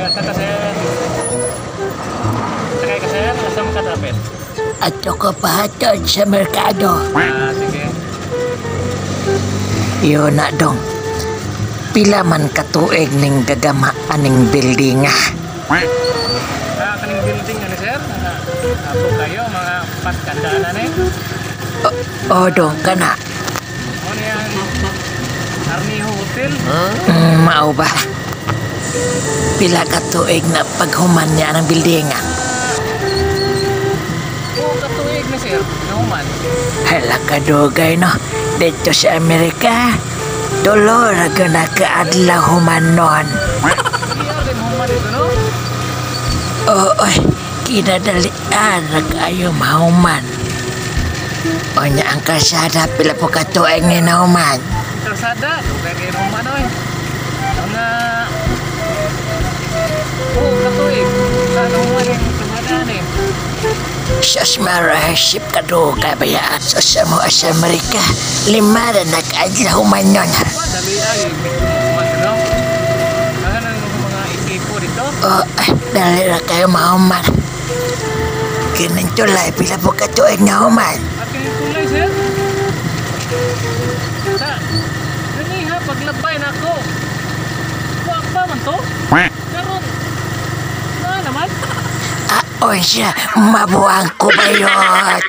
Asa ka, sir? Sakay ka, sir? Asa mo ka dapit? Adto ko pahatod sa merkado. Ah, sige. Yun na dong. Pila man katuig ning gagama aning building ah? Ah, kaning building ani, sir? Ah, apo kayo mga patkandaan na ni. O dong, kana. Mo ni ang Arnijo Hotel. Mao ba? Pila ka tuig na paghuman niya ng building ah? O katuig na, sir. Nahuman. Hala, kadugay no. Dito sa Amerika, tulo ra gyud na kaadlaw human nun. Iya din human dito no. Oo, oy, kinadalian ra kaayo mahuman. Onya ang kalsada, pila po ka tuig ni nahuman? Kalsada, dugay kay human oy. Mga o katuig. Sa nahuman yung kalsada ni. Sus marahasip kadugay bayaan sa mo sa Amerika. 5 ra na kaadlaw human yun. Ba, dali ay human no. Ang mga ekipo dito. Oh, ay, dali ra kayo mahuman. Kining tulay, pila po ka tuig nga human? At yung tulay, sir. Sa ganiha paglabay na ako. Wa pa man to. Karon. Na naman. Ah, siya, mabuang ko ba yun?